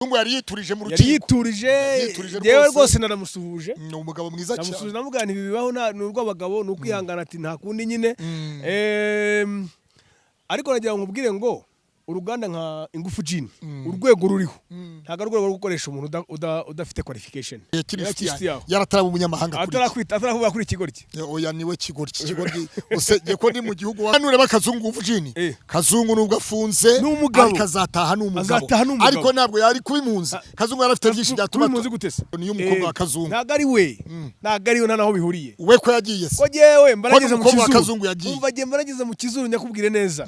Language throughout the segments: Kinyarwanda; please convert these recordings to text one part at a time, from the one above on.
Kazungu yari yiturije mu Yari rukiko. yiturije. Yiturije Yewe. Rwose. Rwose naramusuhuje. Ni umugabo mwiza Namusuhuje, cyane. namubwira nti: "Ibi bibaho, ni urw'abagabo, ni ukwihangana." Ati: "Nta kundi nyine." Ariko nagira ngo nkubwire ngo uruganda nka Ingufu Gin, urwego ruriho ntabwo ari urwego rwo gukoresha umuntu udafite qualification. Yakiri Yakiri inshuti yawe. yarataraba umunyamahanga kuri Atarakwita, atarakuvuga kuri ikigoryi. Oya, niwe kigoryi, kigoryi usebye ko ndi mu gihugu wa nureba Kazungu Uvujini. Kazungu nubwo afunze Ni umugabo. ariko azataha, ni umugabo. Azataha, ni umugabo. Ariko ntabwo yari kuba impunzi. Kazungu yari afite byinshi byatuma Kuba impunzi gute se? Niyo umukobwa wa Kazungu. Ntabwo ari we, ntabwo ari we, nta naho bihuriye. We ko yagiye se? Ko jyewe mbarageze mu Ko n'umukobwa wa kizuru. Kazungu yagiye. Umva, jye mbarageze mu kizuru, nyakubwire neza.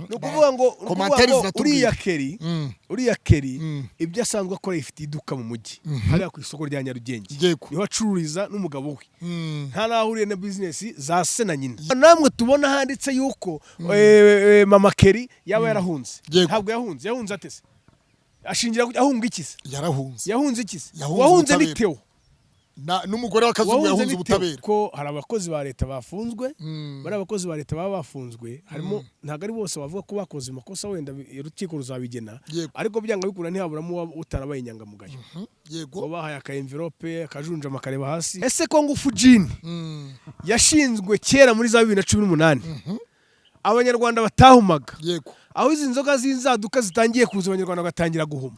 Ni ukuvuga Commentaires ngo ziratubwira. uriya Keri, uriya Keri, ibyo asanzwe akora, ifite iduka mu mujyi hariya ku isoko rya Nyarugenge. Niho acururiza n'umugabo we. Nta n'aho ahuriye na bizinesi za se na nyina. Namwe tubona handitse yuko mama Keri yaba yarahunze. Ntabwo yahunze. Yahunze ate se? Ashingira ahunga iki se? Yarahunze. Yahunze iki se? Yahunze Wahunze ni ubutabera. Theo. N'umugore wa Kazungu Wahunze yahunze ni Theo. ubutabera. Ko hari abakozi ba leta bafunzwe. Bari abakozi ba leta baba bafunzwe, harimo, ntabwo ari bose bavuga ko bakoze amakosa, wenda urukiko ruzabigena. Ariko byanga bikunda ntihaburamo uwaba utarabaye inyangamugayo, wabahaye aka envelope akajunjama akareba hasi. Ese ko Ngufu Gin yashinzwe kera muri za 2018, Abanyarwanda batahumaga, aho izi nzoga z'inzaduka zitangiye kuza Abanyarwanda bagatangira guhuma,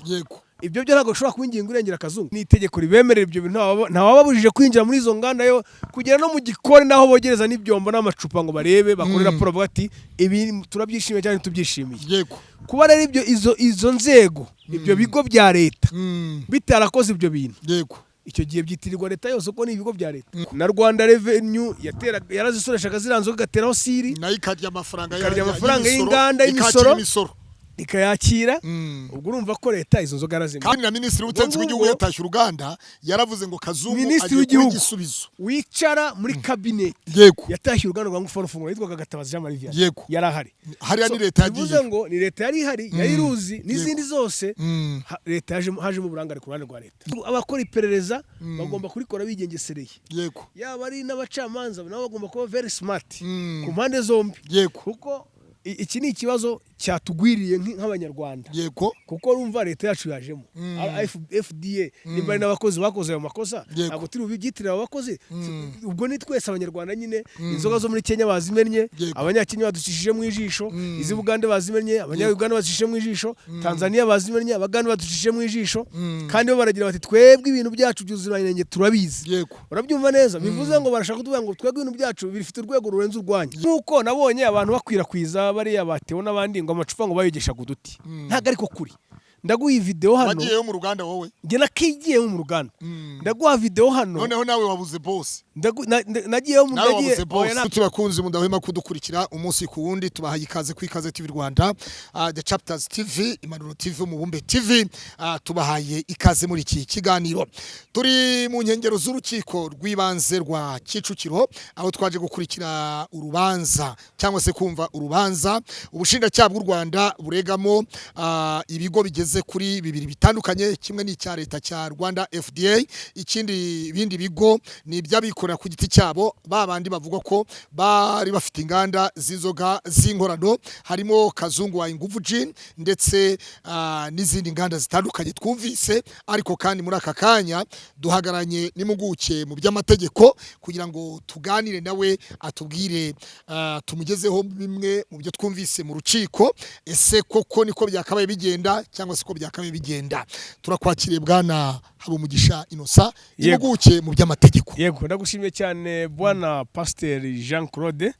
ibyo byo ntabwo bishobora kuba ingingo irengera Akazungu. Ni itegeko ribemerera ibyo bintu, ntawababujije kwinjira muri izo nganda, yo kugera no mu gikoni n'aho bogereza n'ibyombo n'amacupa ngo barebe, bakore raporo, bavuga ati: "Ibi turabyishimiye cyangwa ntitubyishimiye." Kuba rero ibyo izo nzego, ibyo bigo bya leta bitarakoze ibyo bintu, icyo gihe byitirirwa leta yose kuko ni ibigo bya leta. Na Rwanda Revenue yarazisoreshaga ziriya nzoga, igateraho siri. Nayo ikarya amafaranga Ikarya amafaranga y'imisoro, y'inganda, ikakira y'imisoro. Imisoro. Ikayakira. Ubwo urumva ko leta izo nzoga yarazimye. Kandi na minisitiri w'ubutegetsi Ubwo bw'igihugu ngubwo- yatashye uruganda, yaravuze ngo Kazungu Minisitiri agiye kuba w'igihugu igisubizo. wicara muri kabineti yatashye uruganda rwa Ngufu rufungura, yitwaga Gatabazi Jean Marie Vianney. Yari ahari. Hariya So, ni leta bivuze yagiye. ngo ni leta yari ihari, yari iruzi n'izindi zose. Leta hajemo uburangare ku ruhande rwa leta. Abakora iperereza bagomba kurikora bigengesereye, yaba ari n'abacamanza nabo bagomba kuba very smart ku mpande zombi, kuko iki ni ikibazo cyatugwiriye nk'Abanyarwanda, kuko urumva leta yacu yajemo FDA, nimba ari n'abakozi bakoze ayo makosa, ntabwo turi bubyitirire abo bakozi. Ubwo ni twese Abanyarwanda nyine. Inzoga zo muri Kenya bazimennye, Abanyakenya baducishije mu ijisho, iz'i Bugande bazimennye, Abanyayuganda baducishije mu ijisho, Tanzania bazimennye, Abagande baducishije mu ijisho, kandi bo baragira bati: "Twebwe ibintu byacu by'ubuziranenge turabizi." Urabyumva neza? Bivuze ngo barashaka kutuvuga ngo twebwe ibintu byacu bifite urwego rurenze urwanyu. Nk'uko nabonye abantu bakwirakwiza bariya batewe n'abandi ngo amacupa ngo bayogeshaga uduti, ntabwo ariko kuri. Ndaguha iyi video hano. Wagiyeyo mu ruganda wowe? Njye nakigiyemo mu ruganda. Ndaguha video hano. Noneho nawe wabuze boss. Nagiyeyo mu Nawe nagiye wabuze boss. Oya, Tubakunzi mudahwema kudukurikira umunsi ku wundi, tubahaye ikaze ku Ikaze TV Rwanda, The Chapters TV, Impanuro TV, Umubumbe TV. Tubahaye ikaze muri iki kiganiro. Turi mu nkengero z'urukiko rw'ibanze rwa Kicukiro, aho twaje gukurikira urubanza cyangwa se kumva urubanza ubushinjacyaha bw'u Rwanda buregamo ibigo bigeze kuri bibiri bitandukanye. Kimwe ni icya leta cya Rwanda FDA, ikindi, ibindi bigo ni iby'abikorera ku giti cyabo, ba bandi bavuga ko bari bafite inganda z'inzoga z'inkorano, harimo Kazungu wa Ingufu Gin ndetse n'izindi nganda zitandukanye twumvise. Ariko kandi muri aka kanya duhagaranye n'impuguke mu by'amategeko kugira ngo tuganire nawe, atubwire, tumugezeho bimwe mu byo twumvise mu rukiko. Ese koko niko byakabaye bigenda cyangwa se ko byakabaye bigenda? Turakwakiriye, bwana Habumugisha Innocent, impuguke mu by'amategeko. Yego, ndagushimiye cyane, bwana Pasiteri Jean Claude.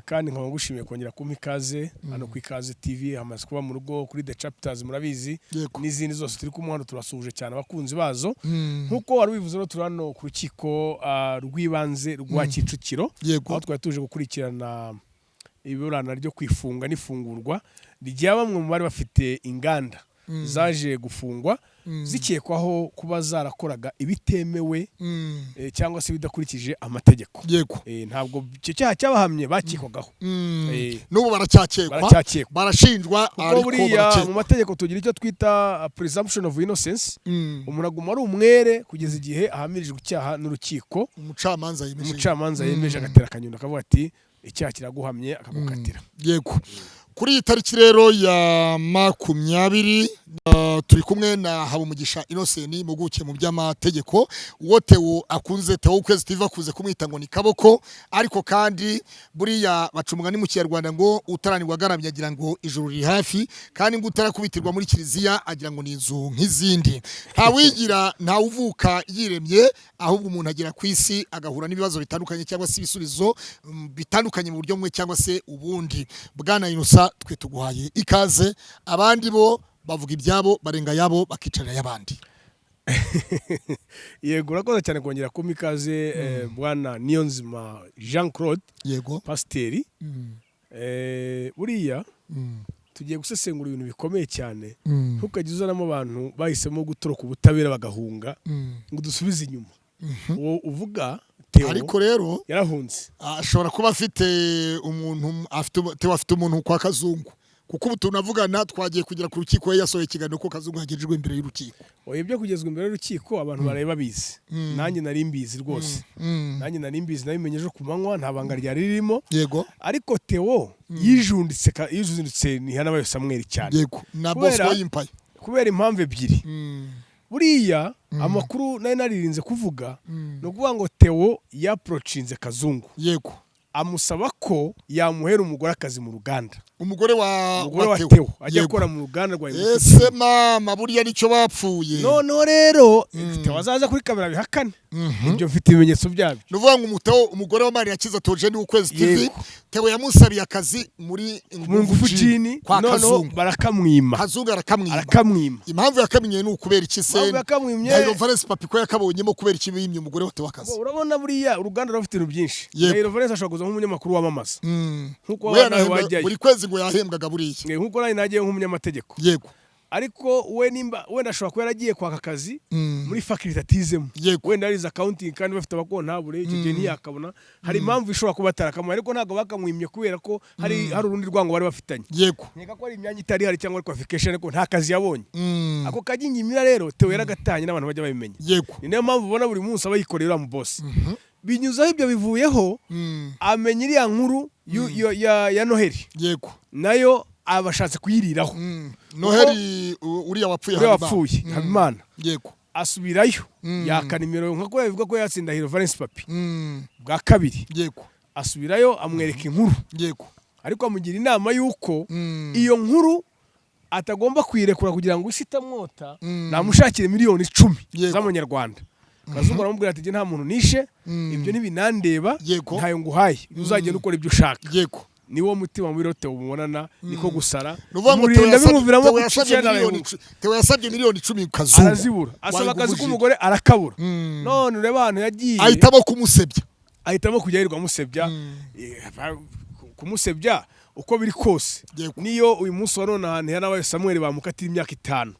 Kandi nkaba ngushimiye kongera kumpa ikaze hano ku Ikaze TV. Hamaze kuba mu rugo kuri The Chapters, murabizi, n'izindi zose turi kumwe hano. Turasuhuje cyane abakunzi bazo. Nk'uko wari ubivuze rero, turi hano ku rukiko rw'ibanze rwa Kicukiro, aho twari tuje gukurikirana iburana ryo kwifunga n'ifungurwa rya bamwe mu bari bafite inganda zaje gufungwa zikekwaho kuba zarakoraga ibitemewe cyangwa se bidakurikije amategeko. Ntabwo icyo cyaha cyabahamye, bakekwagaho. N'ubu baracyakekwa. Baracyakekwa. Barashinjwa. Kuko Ariko buriya mu barakekwa. mategeko tugira icyo twita presumption of innocence. Umuntu aguma ari umwere kugeza igihe ahamirijwe icyaha n'urukiko. Umucamanza yemeje. Umucamanza yemeje, agatera akanyundo, akavuga ati: "Icyaha kiraguhamye," akagukatira. Yego. Kuri iyi tariki rero ya 20, turi kumwe na Habumugisha Innocent, impuguke mu by'amategeko, uwo Theo akunze, Theo Ukwezi TV akunze kumwita ngo ni Kaboko. Ariko kandi buriya baca umugani mu Kinyarwanda ngo utaranirwa agaramye agira ngo ijuru riri hafi, kandi ngo utarakubitirwa muri kiliziya agira ngo ni inzu nk'izindi. Ntawigira, ntawuvuka yiremye, ahubwo umuntu agera ku isi agahura n'ibibazo bitandukanye cyangwa se ibisubizo bitandukanye mu buryo bumwe cyangwa se ubundi. Bwana Innocent, twe tuguhaye ikaze, abandi bo bavuga ibyabo barenga yabo bakicarira y'abandi. Yego, urakoze cyane kongera kumpa ikaze, bwana Niyonzima Jean Claude, pasiteri. Buriya tugiye gusesengura ibintu bikomeye cyane. Ntukajye uzanamo abantu bahisemo gutoroka ubutabera bagahunga ngo dusubize inyuma. Uwo uvuga Theo Ariko rero yarahunze. ashobora kuba afite umuntu, afite Theo afite umuntu kwa Kazungu, kuko ubu tunavugana twagiye kugera ku rukiko, we yasohoye ikiganiro ko Kazungu yagejejwe imbere y'urukiko. Oya, ibyo kugezwa imbere y'urukiko abantu baraye babizi, nanjye nari mbizi rwose. Nanjye nari mbizi, nabimenye ejo ku manywa, nta banga ryari ririmo. Ariko Theo yijunditse Ntihanabayo Samuel cyane. Yego, na Bosco Yimpaye. Kubera impamvu ebyiri. Buriya amakuru nari naririnze kuvuga, ni ukuvuga ngo Theo yaapproachinze Kazungu, amusaba ko yamuhera umugore akazi mu ruganda. Umugore wa Umugore wa Theo. Theo ajya gukora mu ruganda rwa Ingufu. Ese mama, buriya nicyo bapfuye? Noneho rero Theo azaza kuri kamera bihakane ibyo, mfite ibimenyetso byabyo. Ni ukuvuga ngo umuteo umugore wa Manirakiza Theogene w'Ukwezi TV, Theo yamusabiye akazi muri mu Ngufu Gin, kwa noneho Kazungu. Barakamwima. Kazungu arakamwima. Arakamwima. Impamvu yakamwimye ni ukubera iki se? Impamvu yakamwimye- Ndahiro Valens Papi ko yakabonyemo, kubera iki bimye umugore wa Theo akazi? Urabona buriya uruganda rufite ibintu byinshi. Ndahiro Valens ashobora kuza nk'umunyamakuru wamamaza, nk'uko We nawe yanahembwa- wajyayo. Buri kwezi ngo yahembwaga buriya. Nk'uko nawe nagiye nk'umunyamategeko. Ariko we nimba wenda ashobora kuba yaragiye kwaka akazi muri faculty atizemo, wenda yarize accounting kandi bafite abacomptable, icyo gihe ntiyakabona. Hari impamvu ishobora kuba atarakamuha, ariko ntabwo bakamwimye kubera ko hari urundi rwango bari bafitanye. Nkeka ko hari imyanya itari ihari cyangwa qualification, ariko nta kazi yabonye. Ako kagingimira rero Theo yaragatanye n'abantu bajya babimenya. Ni nayo mpamvu ubona buri munsi aba yikorera uriya mu boss. Binyuzeho ibyo bivuyeho, amenya iriya nkuru ya Noheli, nayo abashatse kuyiriraho. Noheli uriya wapfuye? Uriya Habimana. wapfuye, Habimana. Asubirayo, yaka nimero nka ko yabivuga ko yatsinda Ndahiro Valens Papi bwa kabiri. Asubirayo amwereka inkuru, ariko amugira inama y'uko iyo nkuru atagomba kuyirekura kugira ngo isi itamwota, namushakire miliyoni 10 z'amanyarwanda. Kazungu aramubwira ati: "Jye nta muntu nishe, ibyo ntibinandeba, ntayo nguhaye, uzagenda ukora ibyo ushaka." Niwo mutima mubi rero Theo mubonana, niko gusara. Ni ukuvuga ngo Theo Murinda yasabye bimuviramo Theo yasabye gucikana. Theo yasabye miliyoni 10 Kazungu, Arazibura, asaba akazi Wayigubuje. k'umugore arakabura. None ureba ahantu yagiye. Ahitamo kumusebya. Ahitamo kujya yirirwa amusebya. Kumusebya uko biri kose, niyo uyu munsi wa none ahantu yarabaye Samuel bamukatira imyaka 5,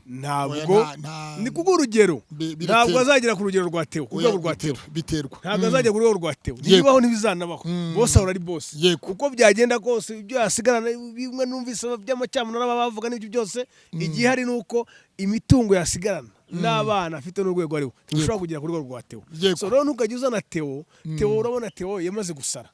ntabwo Oya, ni kubwo urugero, biraterwa. ntabwo azagera ku rugero rwa Theo, ku Oya, rwego rwa Theo. Biterwa. Ntabwo azajya ku rwego rwa Theo, ntibibaho, ntibizanabaho. Bose ahora ari bose. Uko byagenda kose, ibyo yasigarana bimwe numvise by'amacyamunara baba bavuga n'ibyo byose, igihari ni uko imitungo yasigarana n'abana afite n'urwego ariho ntibishobora kugera ku rwego rwa Theo. So rero ntukajya uzana Theo. Theo, urabona Theo yamaze gusara.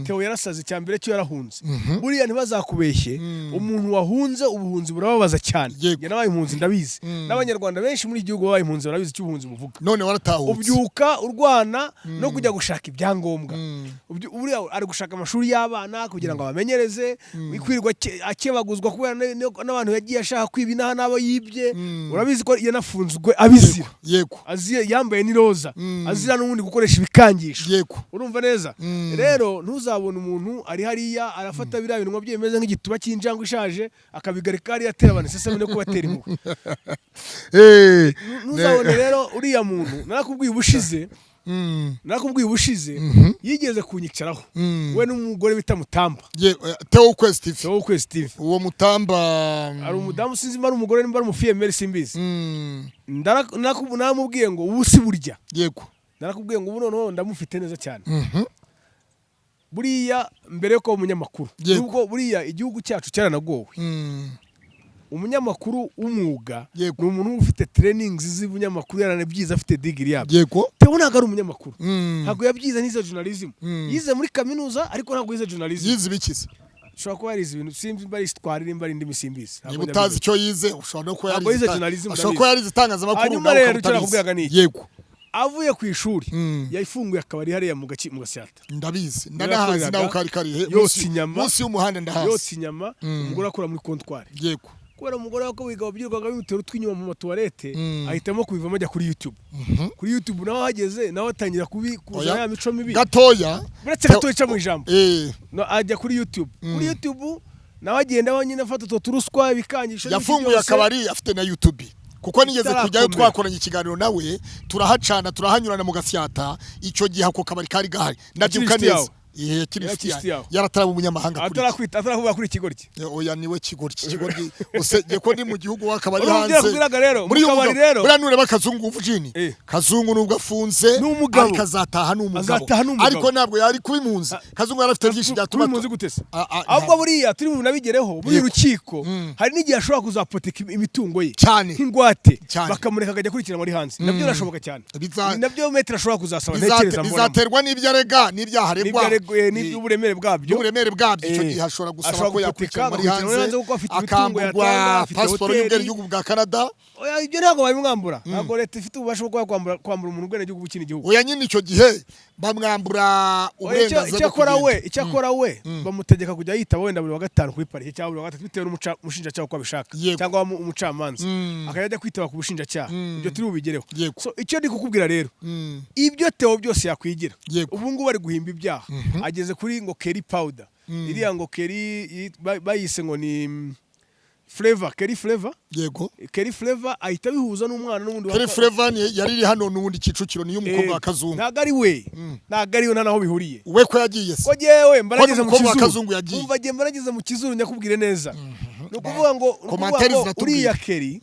Theo yarasaze. Icya mbere cyo yarahunze. Buriya ntibazakubeshye, umuntu wahunze, ubuhunzi burababaza cyane. Njye nabaye impunzi, ndabizi, n'Abanyarwanda benshi muri iki gihugu babaye impunzi barabizi icyo ubuhunzi buvuga. None waratahutse. Ubyuka urwana no kujya gushaka ibyangombwa. Buriya ari gushaka amashuri y'abana kugira ngo abamenyereze, kwirirwa akebaguzwa kubera n'abantu yagiye ashaka kwiba inaha n'abo yibye. Urabizi ko yanafunzwe abizira, yambaye n'iroza, azira n'ubundi gukoresha ibikangisho. Urumva neza? Rero ntuzabone umuntu ari hariya arafata biriya bintu bye bimeze nk'igituba cy'injangwe ishaje, akabigarika hariya, atera abantu isesemi no kubatera impuhwe. Ntuzabone rero uriya muntu. Narakubwiye ubushize, narakubwiye ubushize, yigeze kunyicaraho, we n'umugore bita Mutamba. Theo Ukwezi TV. Theo Ukwezi TV. Uwo Mutamba? Hari umudamu, sinzi nimba ari umugore, nimba ari umufille-mère, simbizi. Naramubwiye ngo ubu si burya. Narakubwiye ngo ubu noneho ndamufite neza cyane. Buriya mbere yo kuba umunyamakuru, nubwo buriya igihugu cyacu cyaranagowe, umunyamakuru w'umwuga ni umuntu uba ufite trainings z'ubunyamakuru, yaranabyize, afite degree yabyo. Theo ntabwo ari umunyamakuru, ntabwo yabyize, nize journalism. Yize muri kaminuza ariko ntabwo yize journalism. Yize ibikize? Ushobora kuba yarize ibintu, simbi nimba ari histoire, nimba ari indimi, simbizi. Ntabwo Niba utazi ndabizi. icyo yize, ushobora no kuba Ntabwo yarize yize journalism, ashobora kuba yarize itangazamakuru, Hanyuma nawe rero ukaba icyo utabizi. nakubwiraga ni iki? Yego. Avuye ku ishuri, yafunguye akabari hariya mu Gasyata. Ndabizi, ndanahazi. Yakoreraga, Nawe kari kari he? yotsa inyama. Munsi y'umuhanda, ndahazi. Yotsa inyama, umugore akora muri comptoir. Kubera umugore we ko bigabo byirirwaga bimutera utw'inyuma mu matuwarete, ahitamo kubivamo, ajya kuri YouTube. Kuri YouTube nawe ahageze, nawe atangira kuzana Oya. ya mico mibi. Gatoya. Uretse gatoya, ica mu ijambo. No, ajya kuri YouTube. Kuri YouTube nawe agenda wenyine afata utwo turuswa, ibikangisho n'ibiki Yafunguye byose. akabari, afite na YouTube, kuko nigeze kujyayo. Itarakomera. Twakoranye ikiganiro nawe, turahacana, turahanyurana mu Gasyata. Icyo gihe ako kabari kari gahari, ndabyibuka Akiri inshuti neza. yawe? Kiri Yari inshuti inshuti yanjye. yawe. Yarataraba umunyamahanga kuri Atarakwita, atarakuvuga kuri ikigoryi? Oya, niwe kigoryi. Kigoryi usebye ko ndi mu gihugu, w'akabari Urumva hanze. yakubwiraga rero, Muri mu uyu kabari mugabo- rero. Buriya nureba Kazungu Vujini, Kazungu nubwo afunze, Ni umugabo. ariko azataha, ni umugabo. Azataha, ni umugabo. Ariko ntabwo yari kuba impunzi. Kazungu yari afite byinshi byatuma Kuba impunzi gute se? Ah, Ahubwo ntabwo. buriya turi bunabigereho, buriya urukiko hari n'igihe ashobora kuzapoteka imitungo ye Cyane. nk'ingwate, Cyane. bakamureka akajya akurikiranwa ari hanze. Nabyo birashoboka cyane. Ni nabyo maître ashobora kuzasaba, ntekereza mbonamo. Bizaterwa n'ibyo arega, n'ibyaha aregwa. N'ibyo aregwa, n'iby'uburemere bwabyo. N'uburemere bwabyo. Icyo gihe ashobora gusaba Ashobora ko gupoteka, yakurikiranwa ari agakurikiranwa hanze, hanze kuko afite imitungo akamburwa yatanga, afite pasiporo hoteli. y'ubwenegihugu bwa Canada. Oya, ibyo ntabwo babimwambura. Ntabwo leta ifite ububasha bwo kuba kwambura umuntu ubwenegihugu bw'ikindi gihugu. Oya nyine, icyo gihe bamwambura Oya, uburenganzira icyo bwo akora we, kugenda. icyo akora we, bamutegeka kujya yitaba wenda buri wa gatanu kuri parike cyangwa buri wa gatatu, bitewe n'umushinjacyaha uko abishaka, cyangwa umucamanza, akajya ajya kwitaba ku bushinjacyaha. Ibyo turi bubigereho. So icyo ndi kukubwira rero, ibyo Theo byose yakwigira, ubu ngubu ari guhimba ibyaha, ageze kuri ngo Kerry powder, iriya ngo Kerry bayise ngo ni Flavor, Kerry Flavor. Kerry Flavor ahita abihuza n'umwana n'ubundi Kerry Flavor yari iri hano n'ubundi Kicukiro, niyo umukobwa wa Kazungu. Ntabwo ari we, ntabwo ari we, nta naho bihuriye. We ko yagiye se? Ko jyewe mbarageze mu Ko n'umukobwa wa kizuru. Kazungu yagiye. Umva, jye mbarageze mu kizuru, nyakubwire neza. Ni ukuvuga Commentaires ngo ziratubwira. uriya Kerry,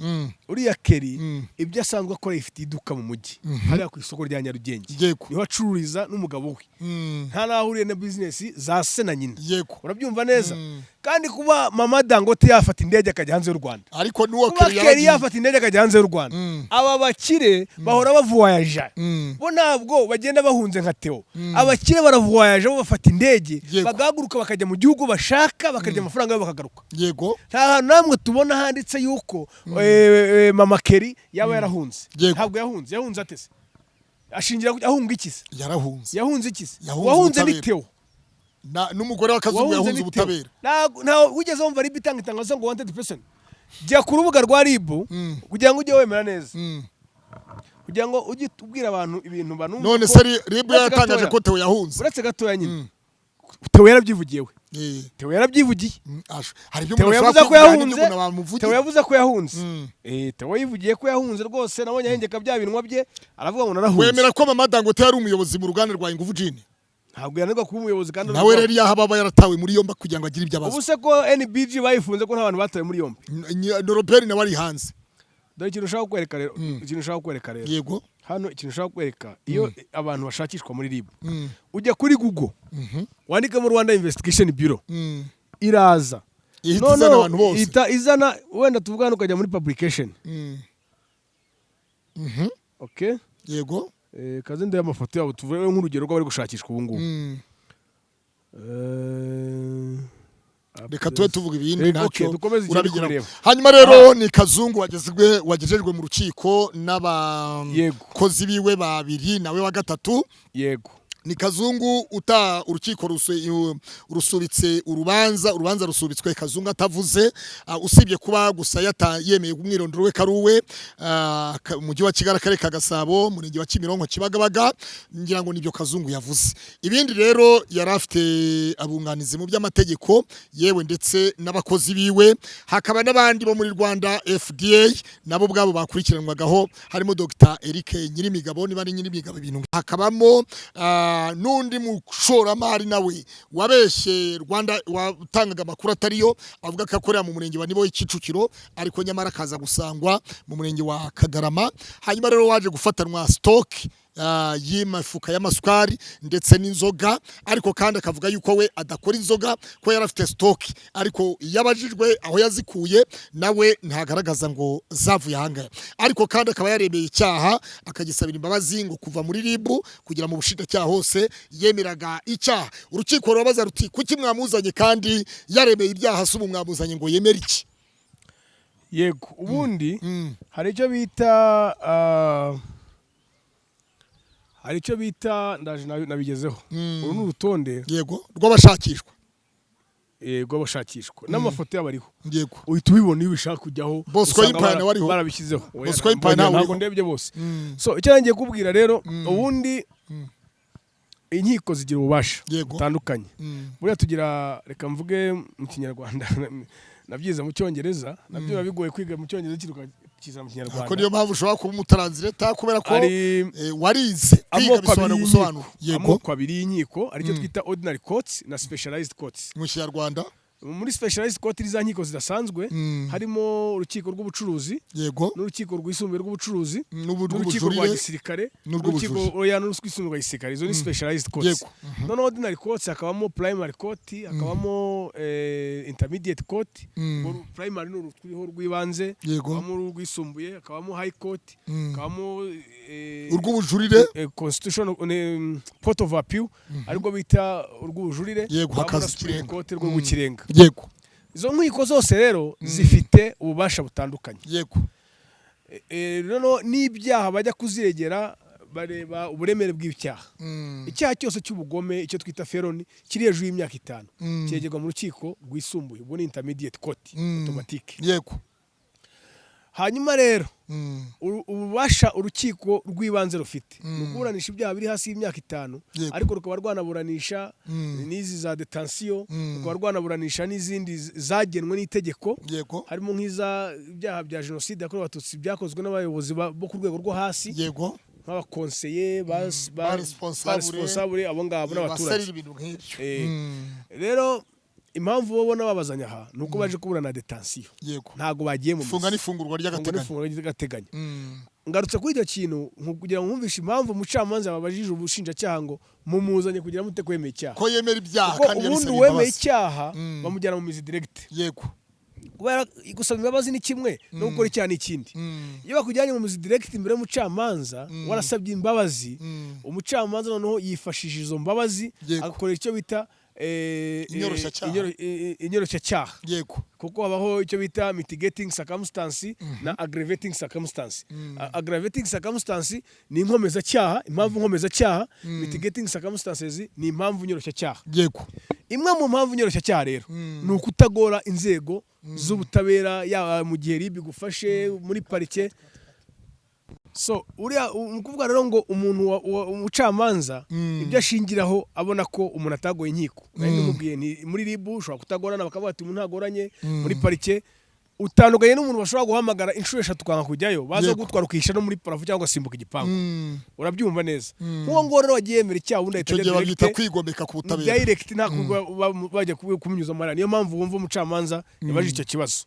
uriya Kerry, ibyo asanzwe akora, ifite iduka mu mujyi hariya ku isoko rya Nyarugenge. Niho acururiza n'umugabo we. Nta n'aho ahuriye na bizinesi za se na nyina. Urabyumva neza? Kandi kuba mama Dangote yafata indege akajya hanze y'u Rwanda, Ariko n'uwo kuba Kerry Kerry yaragiye. yafata indege akajya hanze y'u Rwanda, aba bakire bahora bavuwayaja. Bo ntabwo bagenda bahunze nka Theo. Abakire baravuwayaja, bo bafata indege, bagahaguruka, bakajya mu gihugu bashaka, bakarya amafaranga yabo, bakagaruka. Nta hantu namwe tubona handitse yuko mama Kerry yaba yarahunze. Ntabwo yahunze. Yahunze ate se? Ashingira ahunga iki se? Yarahunze. Yahunze iki se? Yahunze Wahunze ni ubutabera. Theo. N'umugore wa Kazungu Wahunze yahunze ni Theo. ubutabera. Ntawe wigeze wumva RIB itanga itangazo ngo wanted person. Jya ku rubuga rwa RIB kugira ngo ujye wemera neza, kugira ngo ujye ubwira abantu ibintu banumva None ko- se RIB Uretse yatangaje gatoya. ko Theo yahunze? Uretse gatoya nyine, Theo yarabyivugiye we. Theo yarabyivugiye. Hari ibyo Theo umuntu yavuze ashobora ko kwivugira n'ibyo yahunze. umuntu bamuvugira. Theo yavuze ko yahunze. Theo yivugiye ko yahunze rwose. Nabonye ahengeka bya binwa bye, aravuga ngo narahunze. Wemera ko mama Dangote yari umuyobozi mu ruganda rwa Ingufu Gin? Ntabwo yananirwa kuba umuyobozi kandi Nawe rero iyo aba yaratawe muri yombi kugira ngo agire ibyo Ubu abazwa. se ko NBG bayifunze, ko nta bantu batawe muri yombi? Robert nawe ari hanze. Dore ikintu ushaka kwereka rero, ikintu ushaka kwereka rero. Hano ikintu ushaka kwereka, iyo abantu bashakishwa muri RIB, ujya kuri Google, wandikamo Rwanda Investigation Bureau, iraza. Ihita Noneho izana abantu bose. ihita izana, wenda tuvuga hano ukajya muri publication. Okay. Kaze ndebe amafoto yabo, tuvuge nk'urugero rw'abari gushakishwa ubu ngubu. Reka tube tuvuga ibindi, ntacyo Okay, dukomeze ikindi urabigeraho. kubireba. Hanyuma rero ni Kazungu wagejejwe mu rukiko n'abakozi biwe babiri, nawe wa gatatu. Ni Kazungu uta urukiko rusubitse urubanza. Urubanza rusubitswe Kazungu atavuze, usibye kuba gusa yemeye umwirondoro we karuwe, umujyi wa Kigali, akarere ka Gasabo, umurenge wa Kimironko, Kibagabaga. Ngira ngo nibyo Kazungu yavuze. Ibindi rero, yari afite abunganizi mu by'amategeko, yewe ndetse n'abakozi biwe, hakaba n'abandi bo muri Rwanda FDA nabo ubwabo bakurikiranwagaho, harimo Dr Eric Nyirimigabo, niba ari Nyirimigabo ibintu, hakabamo n'undi mushoramari nawe wabeshye Rwanda, watangaga amakuru atariyo, avuga ko akorera mu murenge wa Niboye, Kicukiro, ariko nyamara akaza gusangwa mu murenge wa Kagarama. Hanyuma rero waje gufatanwa stock y'imifuka y'amasukari ndetse n'inzoga, ariko kandi akavuga yuko we adakora inzoga, ko yari afite stock, ariko iyo abajijwe aho yazikuye nawe ntagaragaza ngo zavuye ahangaha. Ariko kandi akaba yaremeye icyaha, akagisabira imbabazi, ngo kuva muri RIB kugera mu bushinjacyaha hose yemeraga icyaha. Urukiko rurabaza ruti: "Kuki mwamuzanye kandi yaremeye ibyaha? Se ubu mwamuzanye ngo yemere iki?" Yego, ubundi hari icyo bita, ndaje nabigezeho. Uru ni urutonde Yego, rw'abashakishwa. Rw'abashakishwa n'amafoto yabo ariho. Uhita ubibona iyo ubishaka kujyaho. Bosco Usanga Empire nawe ariho. barabishyizeho. Oya, Bosco Empire nawe ntabwo uriho. ndebye bose. So icyo ngiye kubwira rero, ubundi inkiko zigira ububasha butandukanye. Buriya tugira, reka mvuge mu Kinyarwanda, nabyize mu Cyongereza, nabyo biba bigoye kwiga mu Cyongereza kiza mu Ko Kinyarwanda. niyo mpamvu ushobora kuba umutranslator, kubera ko Hari warize kwiga amoko bisobanura abiri gusobanura. y'inkiko, amoko abiri y'inkiko, aricyo twita ordinary courts na specialized courts. Mu Kinyarwanda? Muri specialized court, za nkiko zidasanzwe, harimo urukiko rw'ubucuruzi n'urukiko rwisumbuye rw'ubucuruzi n'ubu n'urukiko rwa rw'ubujurire gisirikare, n'urw'ubujurire. n'urukiko, oya, n'urwisumbuye rwa gisirikare. Izo ni specialized courts. Noneho ordinary courts hakabamo primary court, hakabamo intermediate court. Urwo primary ni ururiho rw'ibanze, hakabamo urwisumbuye, hakabamo high court, hakabamo Urw'ubujurire. Constitutional court of appeal, ariko bita urw'ubujurire, hakabamo Hakaza na Supreme ikirenga. Court rw'ikirenga. Izo nkiko zose rero zifite ububasha butandukanye. Noneho n'ibyaha bajya kuziregera, bareba uburemere bw'icyaha. Icyaha cyose cy'ubugome, icyo twita felony, kiri hejuru y'imyaka 5, cyegerwa mu rukiko rwisumbuye, ubwo ni intermediate court automatique. Hanyuma rero ububasha urukiko rw'ibanze rufite ni ukuburanisha ibyaha biri hasi y'imyaka 5, ariko rukaba rwanaburanisha n'izi za détention, rukaba rwanaburanisha n'izindi zagenwe n'itegeko, harimo nk'iza ibyaha bya jenoside yakorewe Abatutsi byakozwe n'abayobozi bo ku rwego rwo hasi, nk'abakonseye Ba responsable. ba responsable, abo ngabo n'abaturage. Baserera ibintu nk'ibyo. Rero impamvu bo bona babazanya aha ni uko baje kuburana détention, ntabwo bagiye mu Ifunga mizi. n'ifungurwa Ifunga ry'agateganyo. N'ifungurwa ry'agateganyo. Ngarutse kuri icyo kintu kugira ngo nkumvishe impamvu umucamanza babajije ubushinjacyaha ngo mumuzanye kugira mute kwemeye icyaha, Ko yemera ibyaha kuko kandi ubundi yabisabye uwemeye imbabazi. icyaha bamujyana mu mizi direct, kubera gusaba imbabazi ni kimwe no gukora icyaha ni ikindi. Iyo bakujyanye mu mizi direct imbere y'umucamanza warasabye imbabazi, umucamanza noneho yifashishije izo mbabazi agakora icyo bita Inyoroshyacyaha. Inyoroshyacyaha, kuko habaho icyo bita mitigating circumstance na aggravating circumstance. Aggravating circumstance ni inkomezacyaha, impamvu nkomezacyaha. Mitigating circumstances ni impamvu nyoroshyacyaha. Imwe mu mpamvu nyoroshyacyaha rero ni ukutagora inzego z'ubutabera, yaba mu gihe RIB igufashe muri parike. So uriya ni ukuvuga rero ngo umuntu umucamanza ibyo ashingiraho abona ko umuntu atagoye inkiko, nari ndimubwiye ni muri RIB ushobora kutagorana, bakavuga ati umuntu ntagoranye. Muri parike utandukanye n'umuntu bashobora guhamagara inshuro 3 ukanga kujyayo, baza gutwara ukihisha no muri plafond cyangwa ugasimbuka igipangu. Urabyumva neza? Nk'uwo nguwo rero wagiye yemera icyaha, ubundi ahita Icyo gihe ajya babyita direct. kwigomeka ku butabera. Direct, nta bajya kumunyuza amara. Niyo mpamvu wumva umucamanza yabajije icyo kibazo.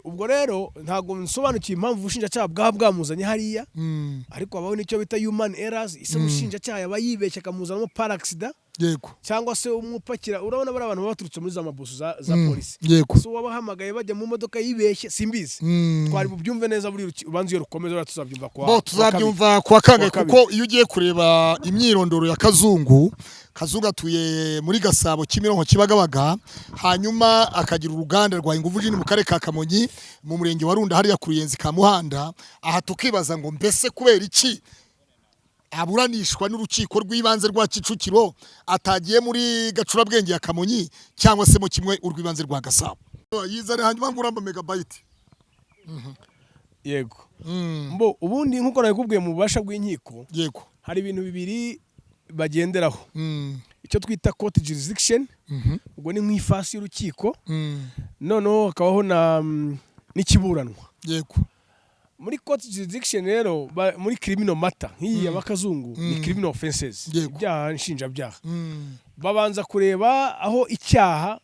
Ubwo rero ntabwo nsobanukiwe impamvu ubushinjacyaha bwaba bwamuzanye hariya, ariko habaho n'icyo bita human errors. Ise umushinjacyaha yaba yibeshye akamuzanamo par accident, cyangwa se umupakira, urabona bari abantu baba baturutse muri za mabuso za polisi, so wabahamagaye bajya mu modoka yibeshye, simbizi. Twari bubyumve neza buri urubanza iyo rukomeza, buriya tuzabyumva Bo kuwa kabiri. Tuzabyumva kuwa kangahe? Kuwa Kuko iyo ugiye kureba imyirondoro ya Kazungu, Kazungu atuye muri Gasabo, Kimironko, Kibagabaga, hanyuma akagira uruganda rwa Ingufu Gin mu karere ka Kamonyi, mu murenge wa Runda, hariya ku Ruyenzi ka Muhanda. Aha tukibaza ngo mbese kubera iki aburanishwa n'urukiko rw'ibanze rwa Kicukiro, atagiye muri Gacurabwenge ya Kamonyi cyangwa se mu kimwe urw'ibanze rwa Gasabo? Yizane hanyuma nguramba megabyte. Yego. Mbo ubundi nk'uko nabikubwiye, mu bubasha bw'inkiko hari ibintu bibiri bagenderaho, icyo twita court jurisdiction, ubwo ni nk'ifasi y'urukiko, noneho hakabaho na n'ikiburanwa. Muri court jurisdiction rero, muri criminal matter nk'iyi ya Bakazungu, ni criminal offenses, ibyaha nshinjabyaha, babanza kureba aho icyaha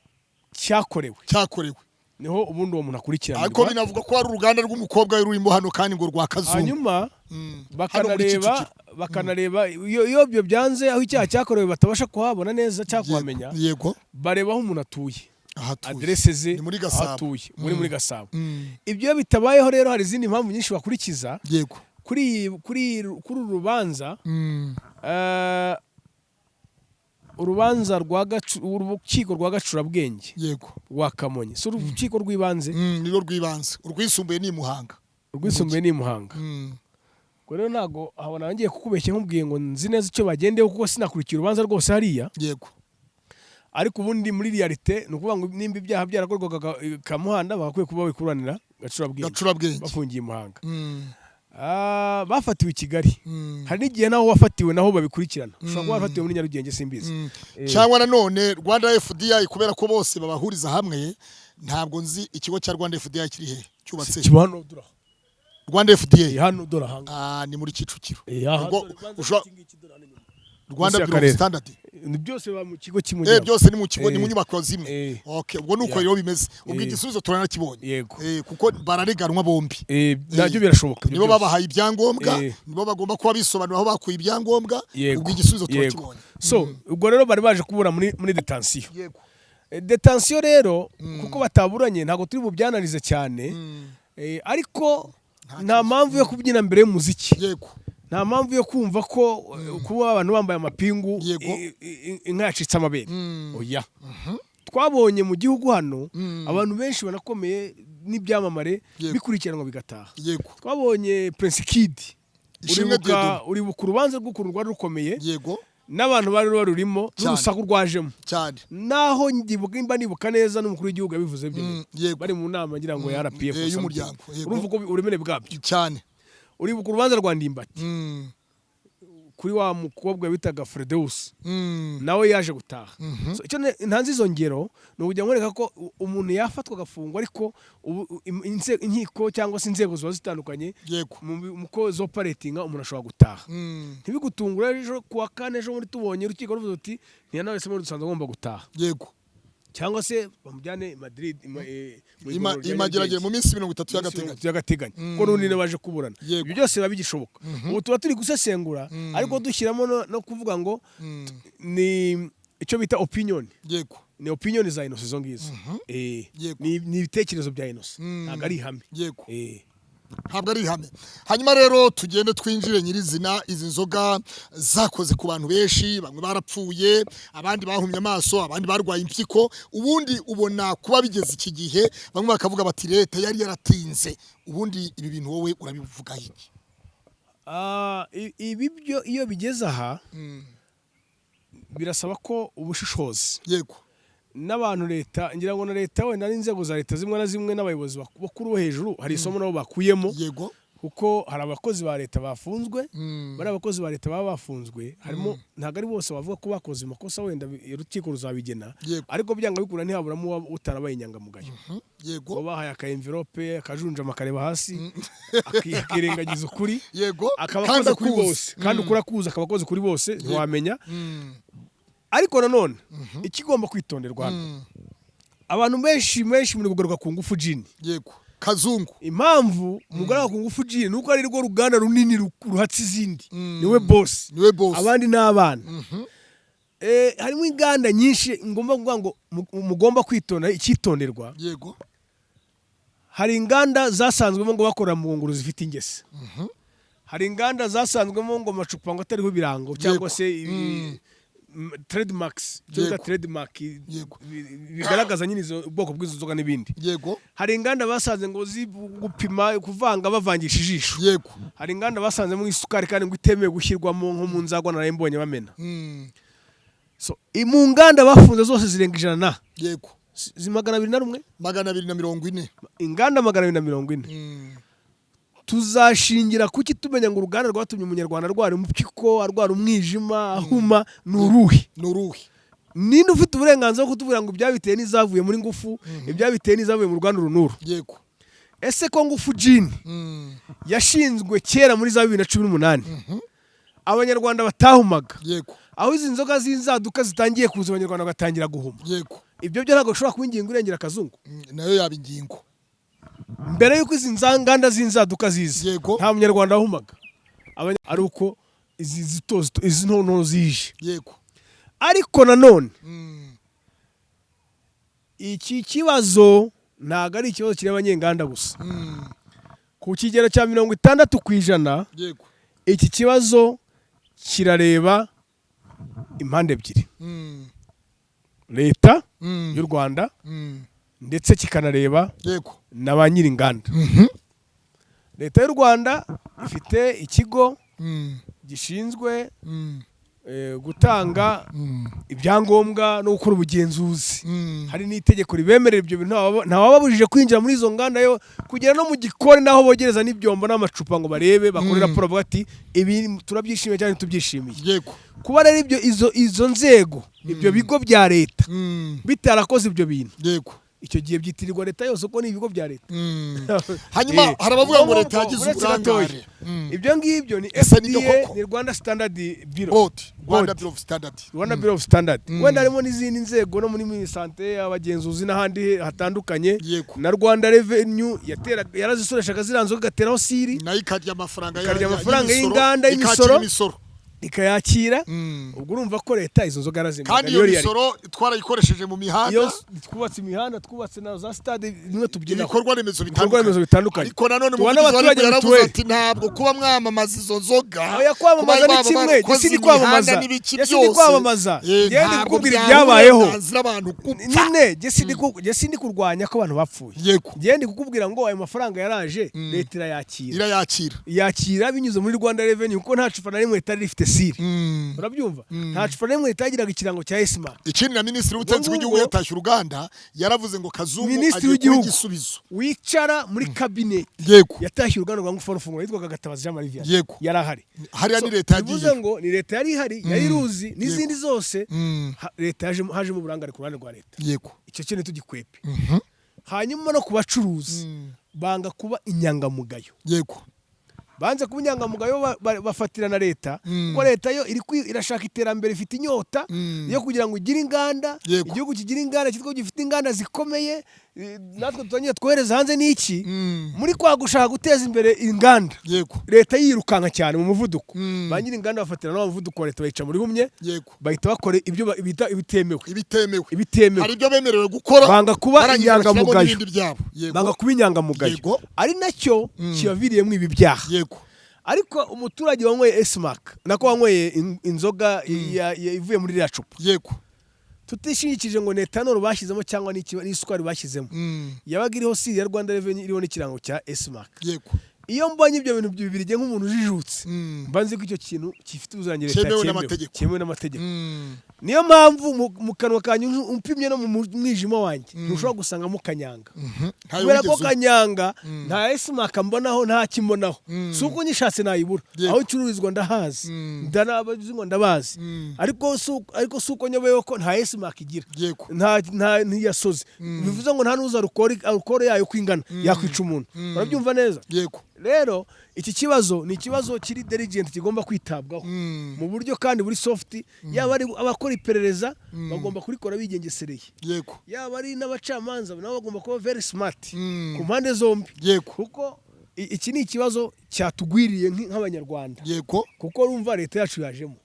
cyakorewe, Cyakorewe. niho ubundi uwo muntu Ariko akurikiranirwa. binavuga ko hari uruganda rw'umukobwa we rurimo hano kandi ngo rwa Kazungu. Hanyuma Hano muri Bakanareba Kicukiro. Bakanareba iyo ibyo byanze, aho icyaha cyakorewe batabasha kuhabona neza cyangwa kuhamenya, bareba aho umuntu atuye, Aho atuye. aderese ze, Ni muri aho Gasabo. atuye, muri Gasabo. Ibyo iyo bitabayeho rero, hari izindi mpamvu nyinshi bakurikiza. Kuri uru rubanza, urubanza rwa urukiko rwa Gacurabwenge rwa Kamonyi, si urukiko rw'ibanze? Nirwo rw'ibanze, urwisumbuye ni i Muhanga. Urwisumbuye ni i Muhanga. Ubwo rero ntabwo habona ngiye kukubeshya nkubwiye ngo nzi neza icyo bagendeyeho, kuko sinakurikiye urubanza rwose hariya. Ariko ubundi muri réalité ni ukuvuga ngo nimba ibyaha byarakorwaga Kamuhanda, bagakwiye kuba babikuranira Gacurabwenge Gacurabwenge. bafungiye i Muhanga. Bafatiwe i Kigali. Hari n'igihe naho wafatiwe naho babikurikirana, ushobora kuba warafatiwe muri Nyarugenge, simbizi. Cyangwa nanone Rwanda FDA, kubera ko bose babahuriza hamwe. Ntabwo nzi ikigo cya Rwanda FDA kiri he, cyubatse he? Kiba hano dore aha. Rwanda FDA? Hano dore aha. Ah, ni muri Kicukiro. Aha, Ubwo dore, banza ushobora iki ngiki dore hano inyuma. Rwanda Munsi Bureau of y'akarere. Standard. Ni byose biba mu kigo kimwe. Byose ni mu kigo, ni mu nyubako zimwe. Okay, ubwo nuko rero bimeze. Ubwo igisubizo turanakibonye. Yego. Kuko barareganwa bombi. Nabyo birashoboka ibyo Nibo byose. babahaye ibyangombwa, nibo bagomba kuba bisobanura aho bakuye ibyangombwa. Ubwo igisubizo turakibonye. So ubwo rero bari baje kubura muri détention. Détention rero, kuko bataburanye, ntabwo turi bubyanarize cyane. Ariko nta mpamvu yo kubyina mbere y'umuziki. Nta mpamvu yo kumva ko kuba abantu bambaye amapingu inka yacitse amabere. Oya, twabonye mu gihugu hano abantu benshi banakomeye n'ibyamamare bikurikiranwa bigataha. Twabonye Prince Kid. Ishimwe Uribuka, Dieudonné. uribuka urubanza rw'ukuntu rwari rukomeye n'abantu bari barurimo n'urusaku rwajemo. Naho ndibuka, nimba nibuka neza, n'umukuru w'igihugu yabivuze byo bari mu nama, ngira ngo ya RPF or y'umuryango, something. yego. Urumva uko uburemere bwabyo. Uribuka urubanza rwa Ndimbati kuri wa mukobwa bitaga Fredeus, nawe yaje gutaha. So, icyo ntanze izo ngero ni ukugira ngo nkwereka ko umuntu yafatwa agafungwa, ariko ubu inkiko cyangwa se inzego ziba zitandukanye mu ko zoperatinga, umuntu ashobora gutaha. Ntibigutungure ejo kuwa kane, ejo muri tubonye urukiko ruvuze uti ntiyanawe muri dusanzwe agomba gutaha, cyangwa se bamujyane i Madrid, mu igororero rya Imageragere Nyarugenge. mu minsi 30 y'agateganyo. Y'agateganyo, kuko n'ubundi niba baje kuburana, ibyo byose biba bigishoboka. Ubu tuba turi gusesengura, ariko dushyiramo no kuvuga ngo ni icyo bita opinion. Ni opinion za Innocent izo ngizo. Ni ibitekerezo bya Innocent, ntabwo ari ihame. Ntabwo ari ihame. Hanyuma rero tugende twinjire nyirizina. Izi nzoga zakoze ku bantu benshi, bamwe barapfuye, abandi bahumye amaso, abandi barwaye impyiko. Ubundi ubona kuba bigeze iki gihe, bamwe bakavuga bati leta yari yaratinze. Ubundi ibi bintu wowe urabivugaho iki? Ibi byo iyo bigeze aha birasaba ko ubushishozi n'abantu leta, ngira ngo na leta wenda n'inzego za leta zimwe na zimwe n'abayobozi bakuru bo hejuru, hari isomo nabo bakuyemo, kuko hari abakozi ba leta bafunzwe. Bari abakozi ba leta baba bafunzwe, harimo, ntabwo ari bose bavuga ko bakoze amakosa, wenda urukiko ruzabigena, ariko byanga bikura ntihaburamo utarabaye inyangamugayo, ngo bahaye aka envelope akajunjama akareba hasi, akirengagiza ukuri, akaba kandi akoze kuri akuzi. bose, kandi ukuri akuzi, akaba akoze kuri bose, ntiwamenya. Ariko nanone ikigomba kwitonderwa hano, abantu benshi benshi muri kugaruka ku Ngufu Gin. Yego, kazungu. Impamvu mugaruka ku Ngufu Gin ni uko ari rwo ruganda runini ruhatse izindi, niwe boss. Niwe boss. Abandi ni abana. Harimo inganda nyinshi. Ngomba kuvuga ngo mugomba kwitonda, icyitonderwa, hari inganda zasanzwemo ngo bakora mu ngunguru zifite ingese, hari inganda zasanzwemo ngo amacupa ngo atariho ibirango cyangwa se trademarks, icyo bita trademark bigaragaza nyine izo ubwoko bw'izo nzoga n'ibindi. Hari inganda basanze ngo gupima kuvanga bavangisha ijisho. Hari inganda basanzemo isukari kandi ngo itemewe gushyirwamo, nko mu nzagwa naraye mbonye bamena. So mu nganda bafunze zose zirenga 100 na 201. 240. Inganda 240. Tuzashingira kuki tumenya ngo uruganda rwatumye umunyarwanda arwara impyiko, arwara umwijima, ahuma, ni uruhe? Ni uruhe? Ninde ufite uburenganzira bwo kutubwira ngo ibyabiteye n'izavuye muri Ngufu, ibyabiteye n'izavuye mu ruganda uru n'uru? Ese ko Ngufu Gin yashinzwe kera muri za 2018, abanyarwanda batahumaga, aho izi nzoga z'inzaduka zitangiye kuza abanyarwanda bagatangira guhuma, ibyo byo ntabwo bishobora kuba ingingo irengera akazungu? Nayo yaba ingingo. Mbere y'uko izi nganda z'inzaduka ziza, nta munyarwanda wahumaga. Ari uko izi zito zito, izi nto nto zije. Ariko nanone iki kibazo ntabwo ari ikibazo kireba abanyenganda gusa. Ku kigero cya 60%, iki kibazo kirareba impande ebyiri: leta y'u Rwanda ndetse kikanareba na ba nyir'inganda. Leta y'u Rwanda ifite ikigo gishinzwe gutanga ibyangombwa no gukora ubugenzuzi. Hari n'itegeko ribemerera ibyo bintu, ntawababujije kwinjira muri izo nganda, yo kugera no mu gikoni n'aho bogereza n'ibyombo n'amacupa ngo barebe, bakore raporo, bavuga ati ibi turabyishimiye cyangwa ntitubyishimiye. Kuba rero ibyo izo nzego, ibyo bigo bya leta bitarakoze ibyo bintu, icyo gihe byitirirwa leta yose kuko ni ibigo bya leta. Hanyuma hari abavuga ngo Ubwo leta yagize uretse gatoya. uburangare. Ibyo ngibyo ni Ese nibyo FDA, koko? ni Rwanda Standard Bureau. Board, Rwanda Board. Bureau of Standard. Rwanda Bureau of Standard. Wenda harimo n'izindi nzego, no muri Minisante, abagenzuzi n'ahandi hatandukanye. Na Rwanda Revenue yarazisoreshaga ziriya nzoga, igateraho seal. Nayo ikarya amafaranga Ikarya amafaranga y'imisoro, y'inganda, ikakira y'imisoro. imisoro. Ikayakira. Ubwo urumva ko leta izo nzoga yarazemeraga. Kandi iyo misoro twarayikoresheje mu mihanda. Iyo twubatse imihanda, twubatse na za stade nimwe tubyinaho. Ibikorwa remezo Ibikorwa remezo bitandukanye. Ariko nanone Tubona umuvugizi wa RIB abaturage yaravuze mituweli. ati ntabwo kuba mwamamaza izo nzoga, Oya, kwamamaza kuba ni baba kimwe, barakoze njye sindi imihanda kwamamaza. n'ibiki Njye sindi byose, kwamamaza. Njye ndi ntabwo kukubwira byaha ibyabayeho. uburenganzira abantu gupfa. Nyine njye sindi kurwanya ko abantu bapfuye. Njye ndi kukubwira ngo ayo mafaranga yaraje, leta irayakira. Irayakira. Yakira binyuze muri Rwanda Revenue, kuko nta cupa na rimwe ritari rifite seal. Urabyumva? Nta cupa na rimwe ritagiraga ikirango cya S-Mark. Ikindi, na minisitiri w'ubutegetsi Ubwo bw'igihugu ngubwo- yatashye uruganda, yaravuze ngo Kazungu Minisitiri agiye kuba w'igihugu igisubizo. wicara muri cabinet yatashye uruganda rwa Ngufu rufungura, yitwaga Gatabazi Jean Marie Vianney. Yari ahari. Hariya So, ni leta bivuze yagiye. ngo ni leta yari ihari, yari iruzi n'izindi zose. Leta hajemo uburangare ku ruhande rwa leta. Icyo kintu tugikwepe. Hanyuma no ku bacuruzi, banga kuba inyangamugayo. Banze kuba inyangamugayo, bafatira na leta, kuko leta yo irashaka iterambere, ifite inyota yo kugira ngo igire inganda, igihugu kigira inganda, cyitwa gifite inganda zikomeye, natwe tutongeye twohereza hanze n'iki. Muri kwa gushaka guteza imbere inganda, leta yirukanka cyane mu muvuduko, ba nyiri inganda bafatira na muvuduko wa leta, bayica muri humye, bahita bakora ibyo bita ibitemewe. Ibitemewe. Ibitemewe. Hari ibyo bemerewe gukora, Banga kuba barangiza bashyiramo inyangamugayo. n'ibindi byabo. Banga kuba inyangamugayo, ari nacyo kibaviriyemo ibi byaha. Ariko umuturage wanyweye S-Mark, nako wanyweye inzoga ivuye muri ririya cupa, tutishingikije ngo ni ethanol bashyizemo cyangwa n'isukari bashyizemo, yabaga iriho seal ya Rwanda Revenue, iriho n'ikirango cya S-Mark. Iyo mbonye ibyo bintu bibiri, njye nk'umuntu ujijutse, mba nzi ko icyo kintu gifite ubuziranenge, leta Cyemewe cyemewe n'amategeko. Cyemewe n'amategeko. Niyo mpamvu mu kanwa kanjye, umpimye no mu mwijima wanjye, ntushobora gusangamo kanyanga, Ntayo kubera ko wigeze unywa. kanyanga nta S-Mark mbonaho, nta kimbonaho. Si uko nyishatse nayibura. Aho icururizwa ndahazi, ndanabazinywa ndabazi, ariko si uko nyobewe ko nta S-Mark igira. Nta ntiyasoze, bivuze ngo nta n'uzi alcool yayo uko ingana, yakwica umuntu. Urabyumva neza? Yego. Rero iki kibazo ni ikibazo kiri delicate, kigomba kwitabwaho mu buryo kandi buri soft. Yaba ari abakora iperereza, bagomba kurikora bigengesereye. Yaba ari n'abacamanza, nabo bagomba kuba very smart ku mpande zombi, kuko iki ni ikibazo cyatugwiriye nk'abanyarwanda, kuko urumva leta yacu yajemo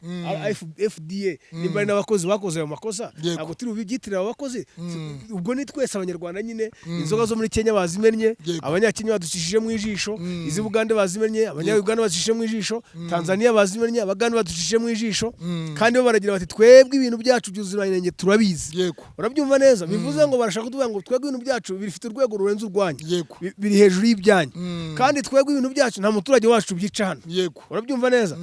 FDA, nimba ari n'abakozi bakoze ayo makosa, ntabwo turi bubyitirire abo bakozi. Ubwo ni twese abanyarwanda nyine. Inzoga zo muri Kenya bazimennye, abanyakenya baducishije mu ijisho. Iz'i Bugande bazimennye, abanyayuganda baducishije mu ijisho. Tanzania bazimennye, abagande baducishije mu ijisho. Kandi bo baragira bati twebwe ibintu byacu by'ubuziranenge turabizi. Urabyumva neza? Bivuze ngo barashaka kutuvuga ngo twebwe ibintu byacu bifite urwego rurenze urwanyu, biri hejuru y'ibyanyu, kandi twebwe ibintu byacu nta muturage wacu byica hano. Urabyumva neza?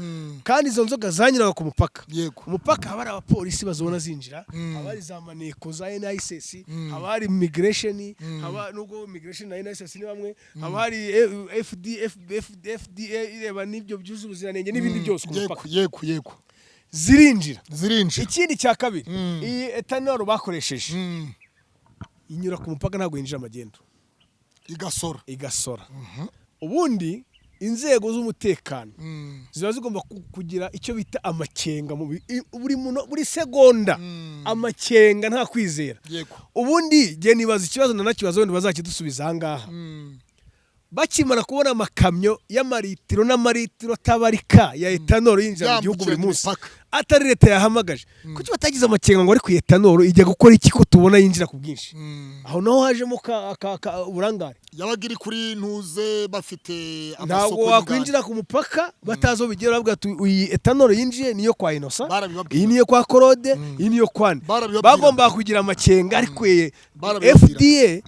Kandi izo nzoga zanyuraga ku mupaka. Umupaka haba hari abapolisi bazibona zinjira, haba hari za maneko za NISS, haba hari immigration, haba nubwo immigration na NISS ni bamwe, haba hari FD, F, FDA ireba n'ibyo byuzuye ubuziranenge n'ibindi byose ku mupaka. yego yego Zirinjira. Zirinjira. Ikindi cya kabiri, iyi ethanol bakoresheje inyura ku mupaka, ntabwo yinjira amagendo. Igasora. Igasora. Ubundi inzego z'umutekano ziba zigomba kugira icyo bita amakenga mu buri segonda, amakenga, nta kwizera. Ubundi jye nibaza ikibazo, nanakibazo, wenda bazakidusubiza aha ngaha. Bakimara kubona amakamyo y'amaritiro n'amaritiro atabarika ya ethanol yinjira mu gihugu buri Yambukiranya munsi, imipaka. atari leta yahamagaje, kuki batagize amakenga ngo ariko iyi ethanol ijya gukora iki ko tubona yinjira ku bwinshi? Aho naho hajemo uburangare. Yabaga iri kuri ntuze, bafite Ntabwo amasoko y'inganda. wakwinjira ku mupaka batazi aho bigera, bavuga ati iyi ethanol yinjiye niyo kwa Inosa, Barabibabwira. iyi niyo kwa Claude, iyi niyo kwa nde. Barabibabwira. Bagomba kugira amakenga, ariko iyi Barabibabwira. FDA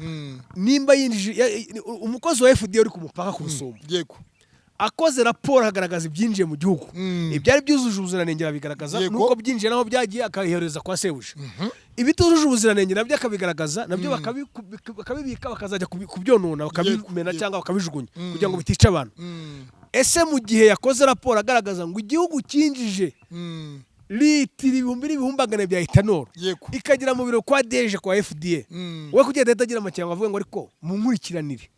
nimba yinjije umukozi wa FDA uri ku mupaka ku Rusumo, akoze raporo agaragaza ibyinjiye mu gihugu, ibyari byujuje ubuziranenge arabigaragaza, nuko byinjiye naho byagiye akabihereza kwa sebuja, ibitujuje ubuziranenge nabyo akabigaragaza, nabyo bakabibika, bakazajya kubyonona, bakabimena cyangwa bakabijugunya kugira ngo bitica abantu. Ese mu gihe yakoze raporo agaragaza ngo igihugu cyinjije litiro ibihumbi n'ibihumbi magana bya ethanol, ikagera mu biro kwa DG kwa FDA, we kugira adahita agira amakenga avuga ngo ariko munkurikiranire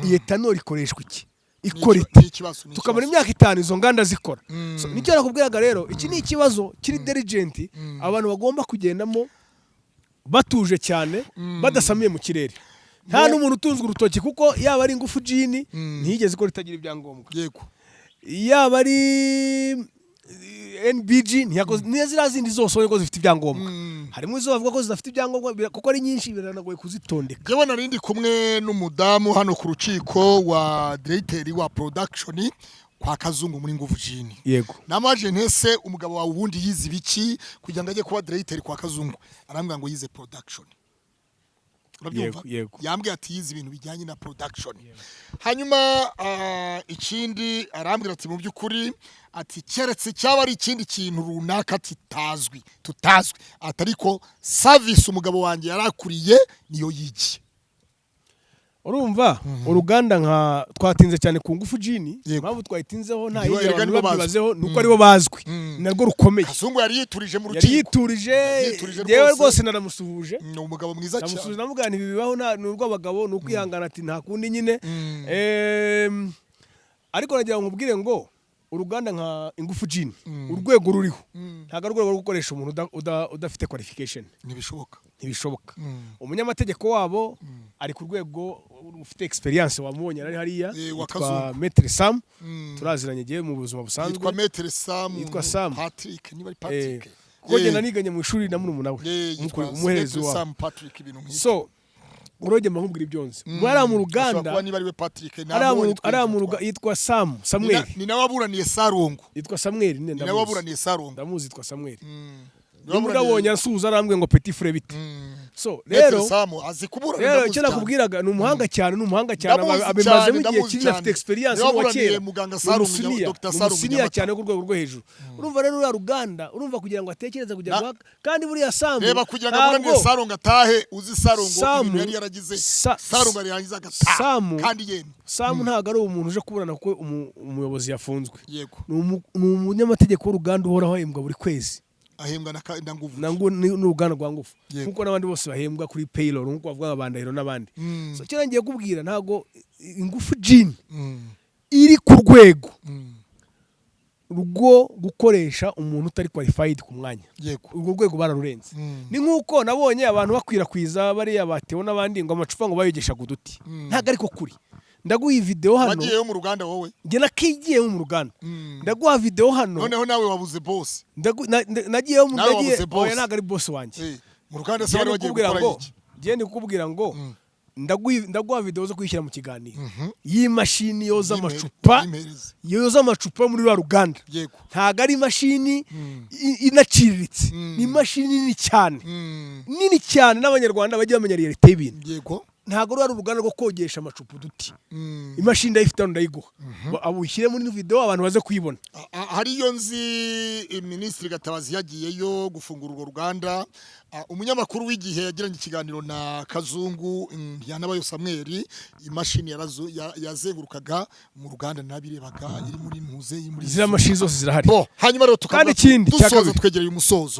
iyi ethanol ikoreshwa iki, ikora ite? Ni ikibazo, ni Tukamara ikibazo. imyaka 5 izo nganda zikora. So, nicyo nakubwiraga rero, iki ni ikibazo kiri urgent, abantu bagomba kugendamo batuje cyane, badasamiye mu kirere. Nta n'umuntu utunzwe urutoki, kuko yaba ari Ingufu Gin ntiyigeze ikora itagira ibyangombwa, yaba ari NBG ntiyakoze, niyo ziriya zindi zose ubonye ko zifite ibyangombwa. Harimo izo bavuga ko zidafite ibyangombwa, kuko ari nyinshi biranagoye kuzitondeka. Njyewe nari ndi kumwe n'umudamu hano ku rukiko wa directeur wa production kwa Kazungu muri Nguvu Gin. Namaje ntese umugabo wawe ubundi yize ibiki kugira ngo ajye kuba directeur kwa Kazungu? Arambwira ngo yize production. Urabyumva? Yego. Yambwiye ati yize ibintu bijyanye na production. Hanyuma ikindi arambwira ati mu by'ukuri ati keretse cyaba ari ikindi kintu runaka kitazwi, tutazwi, ati ariko service umugabo wanjye yarakuriye niyo yigiye. Urumva uruganda nka twatinze cyane ku Ngufu Gin, impamvu twayitinzeho nta Nibo yindi erega abantu nibo bazwi. babyibazeho, ni uko aribo bazwi, narwo rukomeye. Kazungu yari yiturije mu Yari rukiko. yiturije. Yari yiturije. Yewe, Rwose. rwose naramusuhuje. Ni umugabo mwiza cyane. Namusuhuje, namubwira nti ibi bibaho, ni urw'abagabo, ni ukwihangana, ati nta kundi nyine. Ariko nagira ngo nkubwire ngo uruganda nka Ingufu Gin, urwego ruriho ntabwo ari urwego rwo gukoresha umuntu udafite qualification. Ntibishoboka. Ntibishoboka. Umunyamategeko wabo ari ku rwego ufite experience, wamubonye ari hariya, Wa yitwa Kazungu. Maître Sam, turaziranye igihe mu buzima busanzwe. Yitwa Maître Sam. Yitwa Sam. Patrick, niba ari Patrick. Kuko njye naniganye mu ishuri na murumuna we, Yitwa umuherezi Maître wabo. Sam Patrick, ibintu nk'ibyo. So urogeye nkubwira ibyo nzi hariya mu Ashobora ruganda, kuba niba ari we Patrick hariya namubonye. hariya mu Twinjiye. yitwa Sam, Samuel. Ni nawe waburaniye Sarongo. Yitwa Samuel nyine. Ni nawe Ndamuzi. waburaniye Sarongo. Ndamuzi, yitwa Samuel. Ni nawe Nimba waburaniye- unabonye ansuhuza arambwiye ngo petit frère bite. So Maître rero Sam azi kuburana, rero ndamuzi icyo cyane. nakubwiraga, ni umuhanga cyane, ni umuhanga cyane. Ndamuzi Abimazemo cyane, igihe ndamuzi kinini, cyane. afite experience, Niwe ni uwa waburaniye kera. muganga Ni Sarongo, umusiniya, Dr. ni Sarongo umusiniya Nyamata. cyane ku rwego rwo hejuru. Urumva rero uriya ruganda, urumva kugira ngo atekereze kugira ngo kandi buriya Sam Reba, kugira ngo aburanire ntabwo Sarongo atahe, uzi Sarongo Samu ibintu yari yaragize, Sarongo yarangiza agataha kandi yemye. Sam ntabwo ari umuntu uje kuburana kuko umuyobozi yafunzwe. Ni umunyamategeko w'uruganda uhoraho, ahembwa buri kwezi. Ahembwa na Nguvu. N'uruganda rwa Ngufu, nkuko n'abandi bose bahembwa kuri payroll, nkuko bavuga nka Bandahiro n'abandi. So icyo ngiye kubwira, ntabwo Ingufu Gin iri ku rwego rwo gukoresha umuntu utari qualified ku mwanya. Urwo rwego bararurenze. Ni nk'uko nabonye abantu bakwirakwiza bariya batewe n'abandi ngo amacupa ngo bayogeshaga uduti. Ntabwo ariko kuri, ndaguha iyi video hano. Wagiyeyo mu ruganda wowe? Njye nakigiyemo mu ruganda. Ndaguha video hano. Noneho nawe wabuze boss. Nagiyeyo mu Nawe nagiye wabuze boss. Oya, ntabwo ari boss wanjye. Mu ruganda se Ngiye wari wagiye kukubwira gukora ngo iki? Ngiye ndikubwira ngo ndaguha video zo kuyishyira mu kiganiro y'imashini yoza amacupa, Yimpereze. yoza amacupa muri rwa ruganda. Ntabwo ari imashini inaciriritse, ni imashini nini cyane, nini cyane, n'Abanyarwanda bajya bamenya réalité y'ibintu. Ntabwo ruba ari uruganda rwo kogesha amacupa uduti. Imashini ndayifite hano, ndayiguha. Uyishyire muri video abantu baze kuyibona. Hariyo nzi Minisitiri Gatabazi yagiyeyo gufungura urwo ruganda. Umunyamakuru w'Igihe yagiranye ikiganiro na Kazungu, Ntiyanabayo Samweli. Imashini yazengurukaga mu ruganda nabirebaga, iri muri ntuze, iri muri Ziriya mashini zose zirahari. Bo hanyuma rero tukaba Kandi ikindi cya dusoza, kabiri. twegereye umusozo.